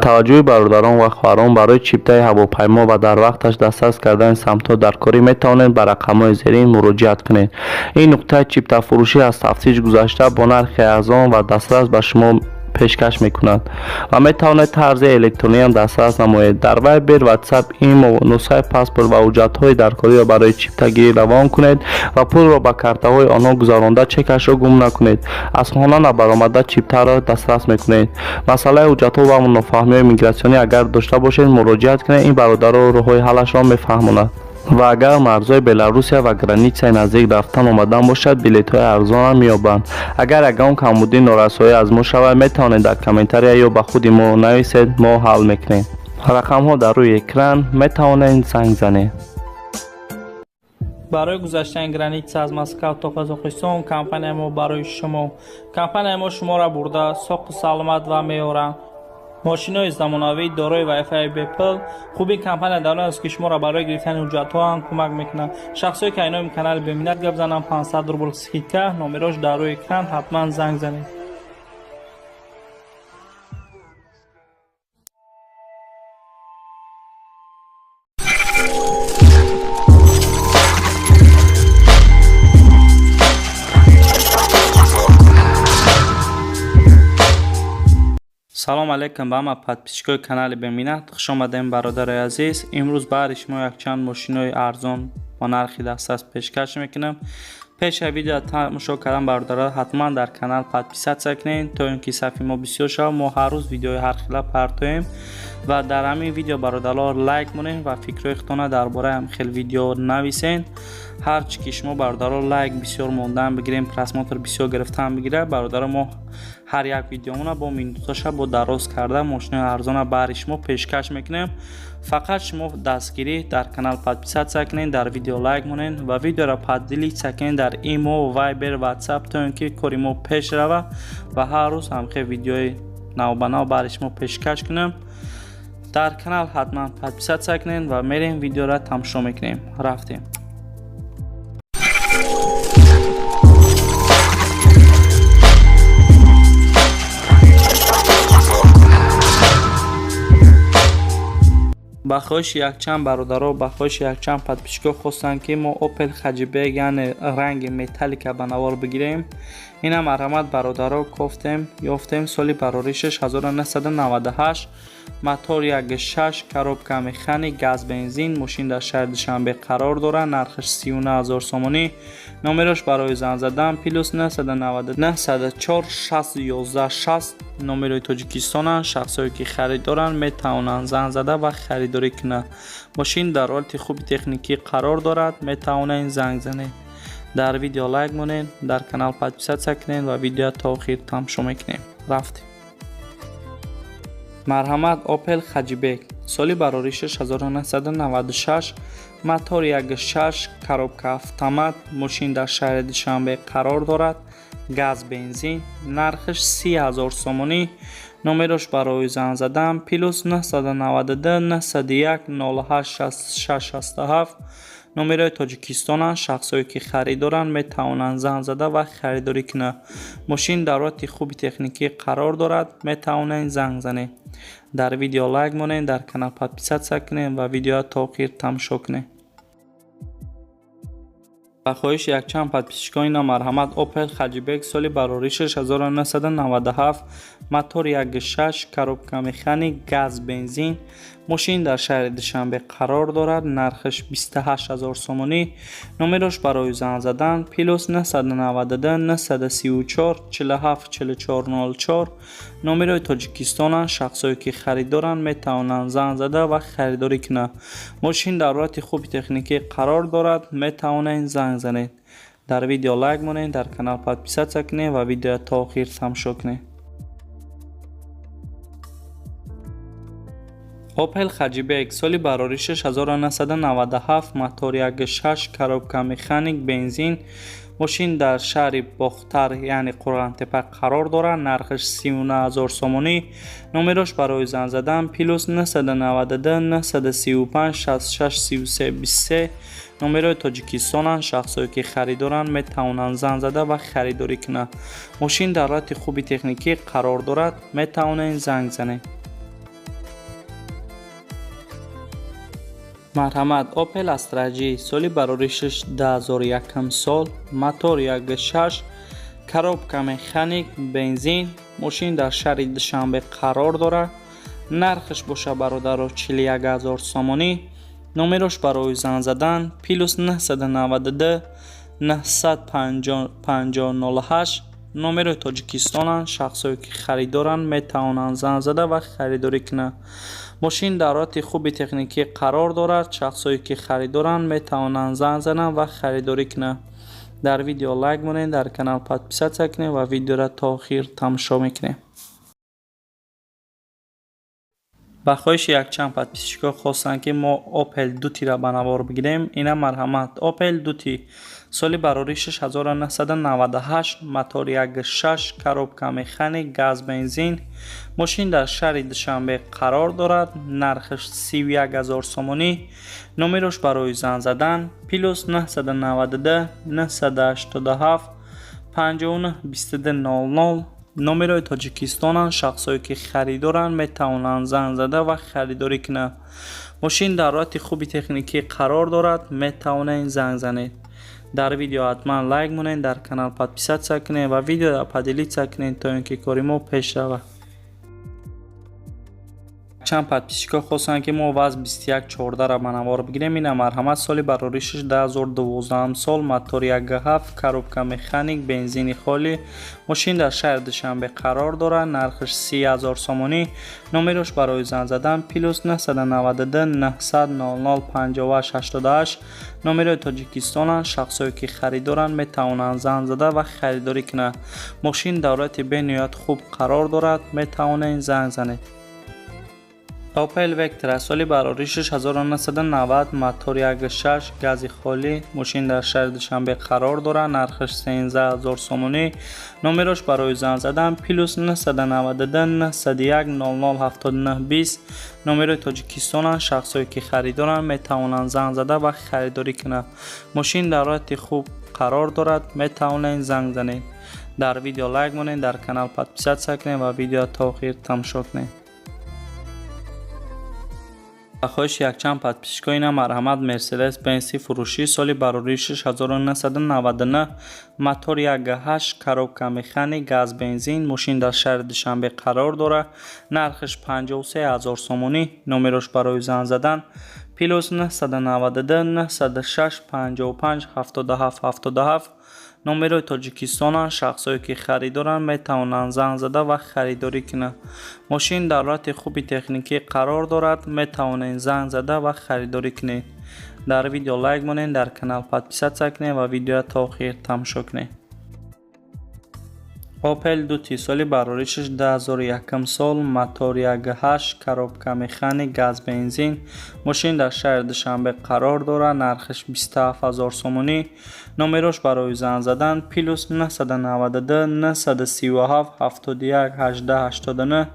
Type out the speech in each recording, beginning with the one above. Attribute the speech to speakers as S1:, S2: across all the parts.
S1: Таваҷҷӯҳи бародарон ва хоҳарон, барои чиптаи ҳавопаймо ва дар вақташ дастрас кардани самтҳо дар корӣ метавонед ба рақамҳои зерин муроҷиат кунед. Ин нуқтаи чиптафурӯшӣ аз тафтиш гузашта бо нархи арзон ва дастрас ба шумо пешкаш мекунад ва метавонед тарзи электрониам дастрас намоед. Дар Вайбер, Ватсап, Имо нусхаи паспорт ва ҳуҷҷатҳои даркориро барои чиптагирӣ равон кунед ва пулро ба картаҳои онҳо гузаронда чекашро гум накунед. Аз хона набаромада чиптаро дастрас мекунед. Масъалаи ҳуҷҷатҳо ва нофаҳмиҳои мигратсионӣ агар дошта бошед, муроҷиат кунед, ин бародаро роҳҳои ҳаллашро мефаҳмонад. Ва агар марзҳои Беларусия ва границаи наздик рафтан омадан бошад, билетҳои арзонам меёбанд. Агар ягон камбудӣ, норасоӣ аз мо шавад, метавонед дар комментария ё ба худи мо нависед, мо ҳал мекунем. Рақамҳо дар рӯи экран, метавонед занг занед.
S2: Барои гузаштани граница аз Москав то Қазоқистон компанияи мо барои шумо. Компанияи мо шуморо бурда соқу саломат ва меорад. Мошинои замонавӣ дорои вайфайи бепул. Хуби компания дар он аст, ки шуморо барои гирифтани ҳуҷҷатҳо ҳам кӯмак мекунад. Шахсое ки айноми канали Беминат гап зананд, 500 рубл скидка. Номерош дар рӯи экран, ҳатман занг занед. Салом алейкум ба ҳама подписчикои канали Беминат. Хуш омадем, бародарои азиз. Имрӯз баҳри шумо якчанд мошинои арзон бо нархи дастрас пешкаш мекунам. Пеш аз видео тамошо кардан, бародаро, ҳатман дар канал подписаться кунед, то ин ки сафи мо бисёр шавад, мо ҳар рӯз видеои ҳархела партоем. Ва дар ҳамин видео, бародаро, лайк монед ва фикрҳои худтона дар бораи ҳамин хел видео нависед. Ҳар чӣ ки шумо, бародаро, лайк бисёр мондан бигирем, просмотр бисёр гирифтан бигирад, бародаро, мо ҳар як видеомона бо минуташа бо дароз карда мошинои арзона баҳри шумо пешкаш мекунем. Фақат шумо дастгирӣ дар канал подписаться кунед, дар видео лайк монед ва видеоро поделиться кунед дар Имо, Вайбер, Ватсап, то ин ки кори мо пеш рава ва ҳар рӯз ҳамхел видеои навбанав баҳри шумо пешкаш кунем. Дар канал ҳатман подписаться кунед ва мерем, видеоро тамошо мекунем. Рафтем. Ба хоҳиши якчанд бародаро, ба хоҳиши якчанд подписчикҳо хостанд, ки мо Опел Хэтчбек, яъне ранги металлика, ба навор бигирем. Инам марҳамат, бародаро, кофтем, ёфтем. Соли бароришаш 1998, мотор 1.6, коробка механик, газ, бензин. Мошин дар шаҳри Душанбе қарор дорад, нархаш 39 000 сомонӣ. Номерош барои занг задан плюс 999 611 60, номерои Тоҷикистонанд. Шахсое ки харид доранд, метавонанд занг зада ва харидорӣ кунанд. Мошин дар ҳолати хуби техникӣ қарор дорад, метавонед занг занед. Дар видео лайк монед, дар канал подписаться кунед ва видео то охир тамошо мекунем. Рафтем. Марҳамат, Опел Хэтчбек, соли бароришаш 1996, мотор 1.6, коробка автомат. Мошин дар шаҳри Душанбе қарор дорад, газ, бензин, нархаш 30 000 сомонӣ. Номерош барои занг задан плюс 992 901 08 66 67, номерои Тоҷикистонанд. Шахсое ки харид доранд, метавонанд занг зада ва харидорӣ кунанд. Мошин дар ҳолати хуби техникӣ қарор дорад, метавонед занг занед. Дар видео лайк монед, дар канал подписаться кунед ва видеоро то охир тамошо кунед. Ба хоҳиши якчанд подписчикон ина марҳамат, Опел Хэтчбек, соли бароришаш 1997, мотор 1.6, коробка механик, газ, бензин. Мошин дар шаҳри Душанбе қарор дорад, нархаш 28 000 сомонӣ. Номерош барои занг задан плюс 992 934 47 44 04, номерои Тоҷикистонанд. Шахсое ки харид доранд, метавонанд занг зада ва харидорӣ кунанд. Мошин дар ҳолати хуби техникӣ қарор дорад, метавонед занг занед. Дар видео лайк монед, дар канал подписаться кунед ва видеоро то охир тамошо кунед. Опел Хэтчбек, соли бароришаш 1997, мотор 1.6, коробка механик, бензин. Мошин дар шаҳри Бохтар, яъне Қурғонтепа қарор дорад, нархаш 39 000 сомонӣ. Номерош барои занг задан плюс 992 935 66 33 23, номерои Тоҷикистонанд. Шахсое ки харид доранд, метавонанд занг зада ва харидорӣ кунанд. Мошин дар ҳолати хуби техникӣ қарор дорад, метавонед занг занед. Марҳамат, Opel Astra J, соли бароришаш 2001 сол, мотор 1.6, коробка механик, бензин. Мошин дар шаҳри Душанбе қарор дорад. Нархаш боша, бародаро, 41 000 сомонӣ. Номерош барои занг задан плюс 992 950 50 08, номерои Тоҷикистонанд. Шахсое ки харидоранд, метавонанд занг зада ва харидорӣ кунанд. Мошин дар ҳолати хуби техникӣ қарор дорад. Шахсое ки харидоранд, метавонанд занг зананд ва харидорӣ кунанд. Дар видео лайк монед, дар канал подписаться кунед ва видеоро то охир тамошо мекунем. Ба хоҳиши якчанд подписчикҳо хостанд, ки мо Opel Duty-ра ба навор бигирем. Ина, марҳамат, Opel Duty, соли бароришаш 1998, мотор 1.6, коробка механик, газ, бензин. Мошин дар шаҳри Душанбе қарор дорад. Нархаш 31 000 сомонӣ. Номерош барои занг задан плюс 992 987 59 22 00, номерои Тоҷикистонанд. Шахсое ки харидоранд, метавонанд занг зада ва харидорӣ кунанд. Мошин дар ҳолати хуби техникӣ қарор дорад. Метавонед занг занед. Дар видео ҳатман лайк монед, дар канал подписаться кунед ва видеоро поделиться кунед, то ин ки кори мо пеш равад. Чанд подписчикҳо хостанд, ки мо ВАЗ 2114-ра ба навор бигирем. Ина, марҳамат, соли бароришаш 2012 сол, мотор 1.7, коробка механик, бензини холӣ. Мошин дар шаҳри Душанбе қарор дорад. Нархаш 30 000 сомонӣ. Номерош барои занг задан плюс 992 900 00 58 88, номерои Тоҷикистонанд. Шахсое ки харидоранд, метавонанд занг зада ва харидорӣ кунанд. Мошин дар ҳолати бениҳоят хуб қарор дорад. Метавонед занг занед. Opel Vectra, соли бароришаш 1990, мотор 1.6, гази холӣ. Мошин дар шаҳри Душанбе қарор дорад. Нархаш 13 000 сомонӣ. Номерош барои занг задан плюс 992 901 00 79 20, номерои Тоҷикистонанд. Шахсое ки харидоранд, метавонанд занг зада ва харидорӣ кунанд. Мошин дар ҳолати хуб қарор дорад. Метавонед занг занед. Дар видео лайк монед, дар канал подписаться кунед ва видеоро то охир тамошо кунед. Ба хоҳиши якчанд подписчикҳо, ина, марҳамат, Мерседес Бенси фурӯшӣ, соли бароришаш 1999, мотор 1.8, коробка механик, газ, бензин. Мошин дар шаҳри Душанбе қарор дорад. Нархаш 53 000 сомонӣ. Номерош барои занг задан плюс 992 906 55 77 77, номерои Тоҷикистонанд. Шахсое ки харидоранд, метавонанд занг зада ва харидорӣ кунанд. Мошин дар ҳолати хуби техникӣ қарор дорад. Метавонед занг зада ва харидорӣ кунед. Дар видео лайк монед, дар канал подписаться кунед ва видеоро то охир тамошо кунед. Opel Duty, соли бароришаш 2001 сол, мотор 1.8, коробка механик, газ, бензин. Мошин дар шаҳри Душанбе қарор дорад. Нархаш 27 000 сомонӣ. Номерош барои занг задан плюс 992 937 71 18 89,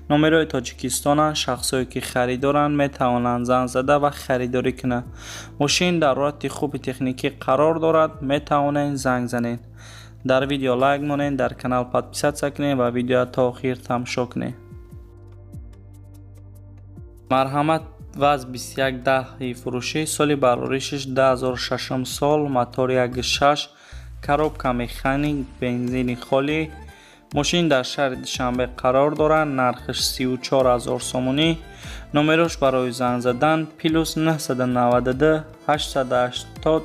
S2: номерои Тоҷикистонанд. Шахсое ки харидоранд, метавонанд занг зада ва харидорӣ кунанд. Мошин дар ҳолати хуби техникӣ қарор дорад. Метавонед занг занед. Дар видео лайк монед, дар канал подписаться кунед ва видеоро то охир тамошо кунед. Марҳамат, ВАЗ 2110 фурӯшӣ, соли бароришаш 2006 сол, мотор 1.6, коробка механик, бензини холӣ. Мошин дар шаҳри Душанбе қарор дорад. Нархаш 34 000 сомонӣ. Номерош барои занг задан плюс 992 880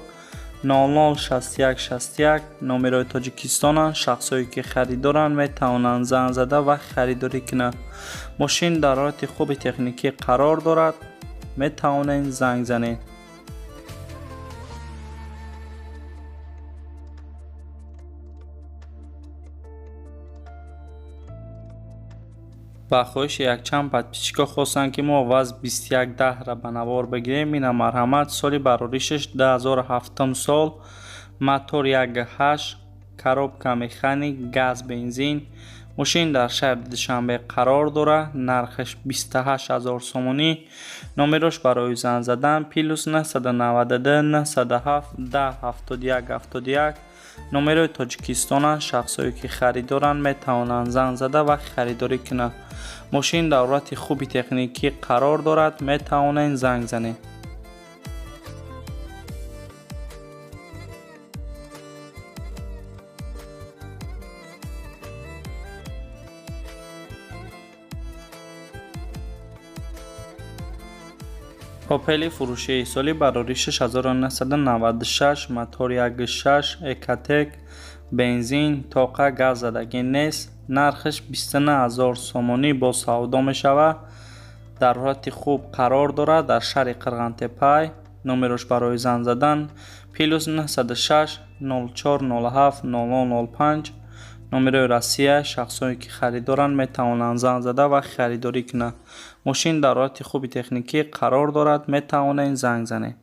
S2: 00 61 61, номерои Тоҷикистонанд. Шахсое ки харидоранд, метавонанд занг зада ва харидорӣ кунанд. Мошин дар ҳолати хуби техникӣ қарор дорад. Метавонед занг занед. Ба хоҳиши якчанд подписчикҳо хостанд, ки мо ВАЗ 2110-ра ба навор бигирем. Ина, марҳамат, соли бароришаш 2007 сол, мотор 1.8, коробка механик, газ, бензин. Мошин дар шаҳри Душанбе қарор дорад. Нархаш 28 000 сомонӣ. Номерош барои занг задан плюс 992 907 10 71 71, номерои Тоҷикистонанд. Шахсое ки харидоранд, метавонанд занг зада ва харидорӣ кунанд. Мошин дар ҳолати хуби техникӣ қарор дорад. Метавонед занг занед. Опели фурӯшии соли барори 6996, мотор 1.6, Ecotec, бензин, тоқа газ задагӣ нест. Нархаш 29 000 сомонӣ бо савдо мешавад. Дар ҳолати хуб қарор дорад, дар шаҳри Қирғантепай. Номерош барои занг задан +906 04 07 0005, номерои Россия. Шахсоне ки харидоранд, метавонанд занг зада ва харидорӣ кунанд. Мошин дар ҳолати хуби техникӣ қарор дорад, метавонед занг занед.